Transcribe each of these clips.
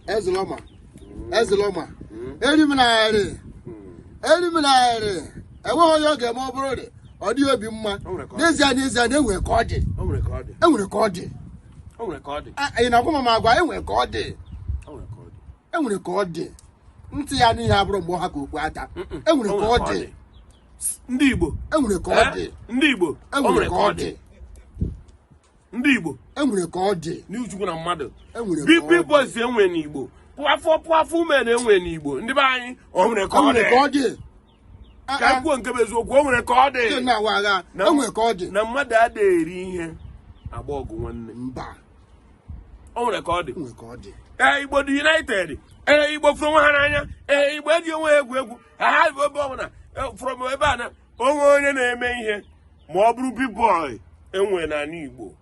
Ezelọma, Ezelọma, eri m narị, eri m narị. Enweghị onye ọ ga-eme ọ bụrụ dị ọ dịghị obi mma. O nwere ka ọ dị. N'ezie, na enwere ka ọ dị. O nwere ka ọ dị. Enwere ka ọ dị. O nwere ka ọ dị. Ị na-agwa m agwa, enwere ka ọ dị. O nwere ka ọ dị. Enwere ka ọ dị. Ntị ya n'ihe abụrụ mgbe ha ka okpu ata. Enwere O ka ọ dị. Ndị Igbo. Enwere ka ọ dị. Ndị Igbo, o Enwere ka ọ dị. Ndị Igbo. Enwere ka ọ dị. N'ichukwu na mmadụ. Enwere ka Big ọ big dị. boys enwe n'Igbo, pụafọ pụafọ ume na enwe n'Igbo. Ndị be anyị, o nwere ka ọ Enwere dị. ka ọ dị. Ka anyị kwuo nke bụ eziokwu, o nwere ka ọ dị. Ndị na-awa agha. Enwere ka ọ dị. Na mmadụ adịghị eri ihe agba ọgụ nwanne. Mba. O nwere ka ọ dị. Enwere ka ọ dị. Ee, Igbo dị united. Ee, Igbo fụrụ onwe ha n'anya. Ee, Igbo eji onwe ha egwu egwu. Ha bụ ebe ọbụla from ebe a na onwe onye na-eme ihe ma ọ bụrụ big boy enwe n'ala Igbo.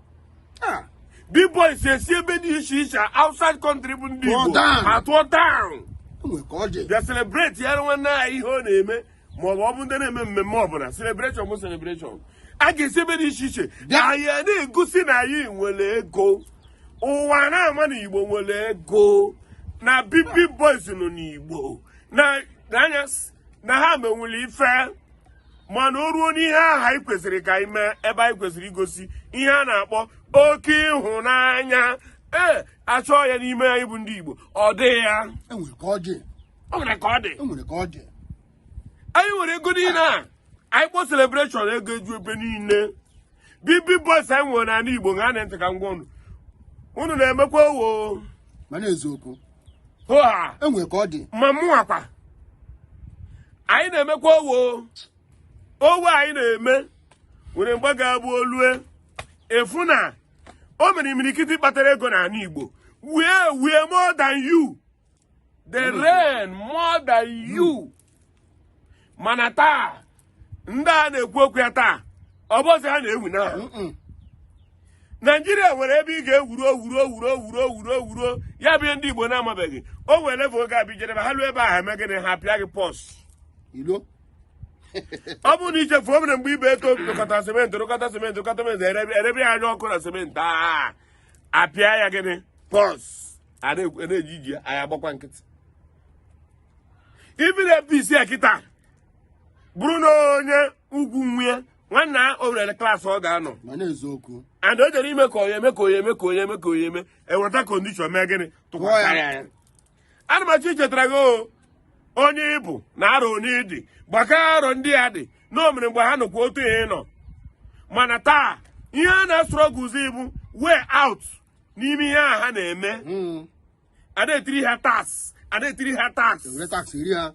Big boy si esi ebe dị iche iche outside country bụ ndị Tụọ Igbo down. atụọ down. Enwere ka ọ dị. Bịa celebrate ya nwanne anyị ihe ọ na-eme, ma ọ bụ ọ bụ ndị na-eme mmemme ọbụla, celebration bụ celebration, a ga-esi ebe dị iche iche. Bịa. Anyị a na-egosi na anyị nwere ego, ụwa na-ama na Igbo nwere ego, na big big boys nọ n'Igbo na anya na ha menwere ife. Mana o ruo n'ihe ahụ anyị kwesịrị ka anyị mee, ebe anyị kwesịrị igosi ihe a na-akpọ oke ịhụnanya, ee, achọọ ya n'ime anyị bụ ndị Igbo, ọ dịghị ya. Enwere ka ọ dị. O nwere ka ọ dị. Enwere ka ọ dị. Anyị nwere ego niile a anyị kpọ celebration, ego eju ebe niile. Big big boys anyị nwere n'ala Igbo, ṅaa na ntị ka ngwa unu, unu na-emekwa owo. Mana eziokwu. Hoa. Enwere ka ọ dị. Ma mụnwakwa, anyị na-emekwa owo. Owo anyị na-eme nwere mgbe ga-abụ olue efu na o mere imirikiti kpatara ego n'ala Igbo wee wee more than you, they reign more than you. Mana taa, ndị a na-ekwu okwu ya taa, ọ bụzi ha na-ewu na Naijiria nwere ebe ị ga-ewuru owuru owuru owuru owuru owuru ya bụ ihe ndị Igbo na-amabeghị. O nwere level oge abịa ijedebe ha ruo ebe ahụ, eme gịnị? Ha pịa gị pause. Ilo. Ọ bụrụ na ichefu, o mere mgbe ibe eto rụkọta simenti, rụkọta simenti, rụkọta simenti, erebe ya anya ọkụ na simenti a apịa ya gịnị? Pause. A na-eji iji anyị agbakwa nkịtị. Ibi na-epe isi ya kịta bụrụ na onye ugwu nwunye nwanna, o nwere class ọ ga-anọ. Mana eziokwu. And o jere ime ka onye eme, ka onye eme, ka onye eme, ka onye eme, eweta condition mee gịnị? Tụkwasị ya ya. Ana m achọ ichetara gị o onye ịbụ na arọ onye ịdị gbaka arọ ndị a dị na o mere mgbe ha nọkwa otu ihe nọ. Mana taa, ihe a na-astrugglezi bụ way out n'ime ihe a ha na-eme. A na-etiri ha tax, a na-etiri ha tax. Ewere tax iri ha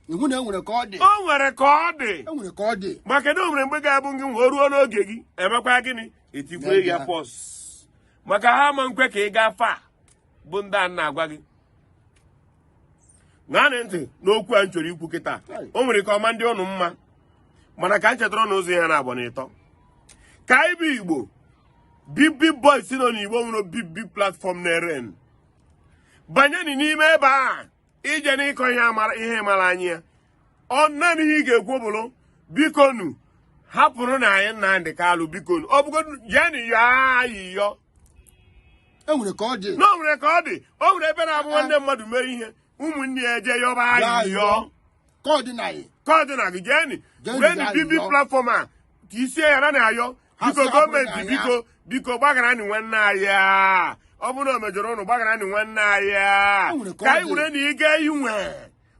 ihu na enwere ka ọ dị. O nwere ka ọ dị. Enwere ka ọ dị. Maka na o nwere mgbe ga-abụ gị wee ruo n'oge gị, emekwa gịnị? Etikwe ya pause, maka ha ama nkwe ka ị gaa fa bụ ndị a na-agwa gị. Naanị ntị n'okwu a m chọrọ ikwu kịta, o nwere ka ọma ndị ụnụ mma, mana ka m chetara n'ụzọ ihe na-abụ na ịtọ ka anyị bụ Igbo. Big big boys nọ n'Igbo nwere big big platform na-eren banyeni n'ime ebe a ije n'ịkọ ihe amara ihe mara anyị ya. Ọ naanị ihe ị ga-ekwu bụrụ, biko nu, hapụrụ na anyị Nnamdị Kalụ, biko nu, ọ bụgo jeenụ yọọ ayịyọ. Enwere ka ọ dị. Na o nwere ka ọ dị. O nwere ebe na-abụ nwanne mmadụ mee ihe, ụmụnne ya eje yọba ayịyọ. Ka ọ dị na anyị. Ka ọ dị na gị, jeeni Jeeni wee yọọ bibi ayịyọ. Platform a ka isie ya na na-ayọ, Ha biko sị hapụrụ gọọmenti, na anyị. Biko, biko, gbaghara anyị nwanne anyị a. Ọ bụrụ na o mejọrọ ụnụ, gbaghara anyị nwanne anyị a. O nwere ka ka ọ anyị dị. were na ịga inwe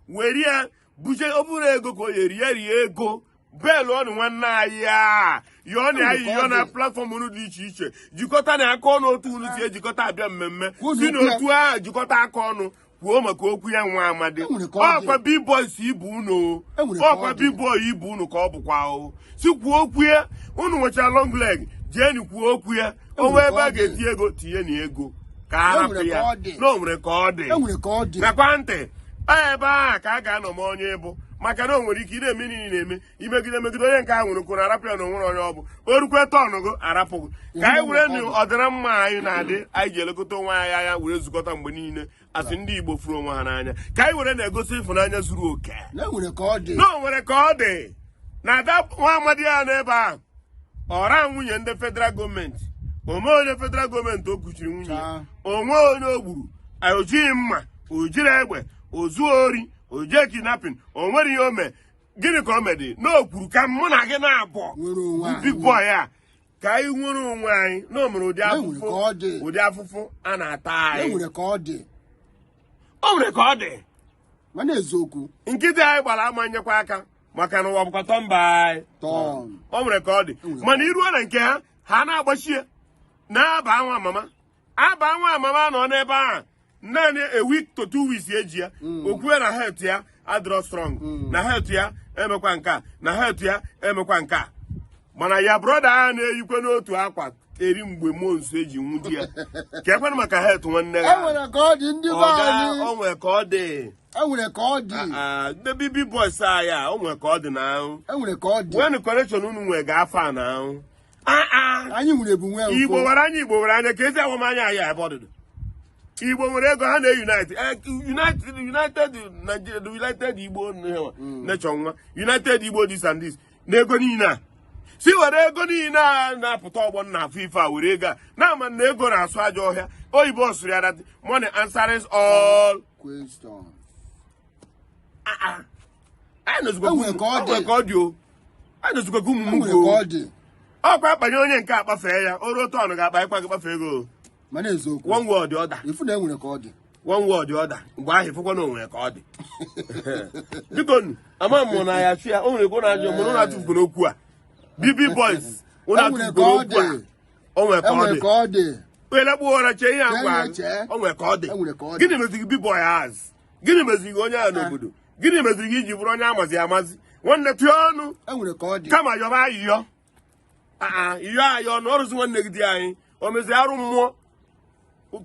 were ya buje. Ọ bụrụ ego ka o yeri ya, rie ego belu ọnụ nwanne anyị a, yọọ na O nwere anyị ka ọ yọọ na dị. platform unu dị iche iche, jikọta na aka ọnụ otu unu si ejikọta abịa mmemme. Kwuo si n'okwu ya. n'otu ahụ jikọta aka ọnụ kwuo maka okwu ya nwa amadi. E nwere ka ọ dị. Ọkwa big boys ibu unu. E nwere ka ọ Ọkwa dị. big boy ibu unu ka ọ bụkwa o si kwuo okwu ya. Unu nwechara long leg, jeeni kwuo okwu ya. E O nwee nwere ebe ka a ọ dị. ga-eti ego, tinye na ego ka a E hapụ nwere ya. ka ọ dị. Na o nwere ka ọ dị. Enwere ka ọ dị. Nakwa ntị ebe a ka a ga-anọ ma onye bụ maka na o nwere ike ị na-eme niile na-eme imegide megide onye nke ahụ nwere kwuru arapụ ya na onwere onye ọ bụ o rukwe tọnụ gị arapụghị. Ka anyị were nụ ọdịna mma anyị na-adị, anyị ji elekọta onwe anyị anya, were zukọta mgbe niile asị ndị Igbo furu onwe ha n'anya, ka anyị were na-egosi ịfụnanya zuru oke. Na enwere ka ọ dị. Na o nwere ka ọ dị na ada nwa amadi ya n'ebe ahụ ọra nwunye ndị federal gọọmenti ome onye federal gọọmenti o kuchiri nwunye ya. Chaa. Onwe onye o gburu. O jighị mma, o jiri egbe, o zuo ori, o jee kidnapping, o nwere ihe o mee. Gịnị ka o medị na o kwuru ka mụ na gị na-abụ Nwere onwe anyị. big boy a, ka anyị nwere onwe anyị, na o mere ụdị E nwere afụfụ ka ọ dị. ụdị afụfụ a na-ata E anyị. nwere ka ọ dị. O nwere ka ọ dị. Mana eziokwu. Nkịtị anyị gbara ama nyekwa aka, maka na ụwa bụkwa turn by Turn. O nwere ka ọ dị, mana iruo na nke ha, ha na-agbachie na-aba nwa mama, aba nwa mama nọ n'ebe ahụ naanị a week to 2 weeks eji ya okwue na health ya adịrọ strong, na health ya emekwa nke a, na health ya emekwa nke a. Mana ya brother a na-eyikwe n'otu akwa eri mgbe mmụọ nso eji nwụdi ya, ka ekwenụ maka health nwanne E ya. nwere ka ọ dị, ndị be Ọga, anyị. o nwere ka ọ dị. E nwere ka ọ dị. Ah, ndị big boys a ya, o nwere ka ọ dị na ahụ. E nwere ka ọ dị. When connection unu nwere ga-afa na ahụ. Ah, ah. Anyị nwere ebu nwee Igbo nkụ. nwere anya, Igbo nwere anya ka ezi awamanya anyị ebe ọdịdị. Igbo nwere ego, ha na-unite, united, united Nigeria, united Igbo nation nwa, united Igbo this and this, na ego niile a si were ego niile a na-apụta ọgbọ na afọ ife a, were ego a na-ama na ego na-asụ ajọ ọhịa. Oyibo sụrụ ya that money answers all question. Ah, ah. Anyị nọzikwa E nwere ka ọ dị. o nwere ka ọ dị o. Anyị nọzikwa ka ụmụ E m nwere ka ọ o dị. Ọkwa akpanye onye nke akpafee ya, o ruo turn ga-akpa ịkwa gị kpafee ego. Mana eziokwu. One word order. Ifu na e nwere ka ọ dị. One word order. Mgbe ahụ ịfụkwa na onwere ka ọ dị. Biko nu, ama m na ya chi ya o nwere ka ọ na-ajụ mụ na ụnụ atụfugo n'okwu a, BB boys, ụnụ E nwere atụfugo ka ọ n'okwu a. dị. O nwere ka E ọ nwere dị. ka ọ dị. Onye lekpụ ụra chee ihe a Chee ngwa. ya chee. O nwere ka ọ dị. E nwere ka ọ dị. Gịnị meziri gị big boy az? Gịnị meziri gị onye a n'obodo? Gịnị meziri gị iji bụrụ onye amazi amazi? Nwanne, tụọ ọnụ. E nwere ka ọ dị. Kama yọba ayịyọ, aa yọọ ayọ na ọrụzi nwanne gị dị anyị o meziri arụ mmụọ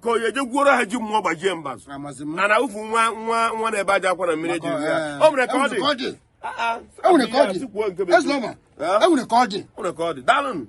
ka onye eje gwuoro ha ji mmụọ gbajie mbazụ. Amazi m. Na na ụfụ nwa nwa nwa na-ebe aja akwa na mmiri Maka, ejiri ya. O nwere ka e ọ nwere ka ọ dị. dị. Ah, ah, E nwere ka ọ dị. sị kwuo nke bụ Ezulọma. eziokwu. E nwere ka ọ dị. O nwere ka ọ dị. Daalụnụ.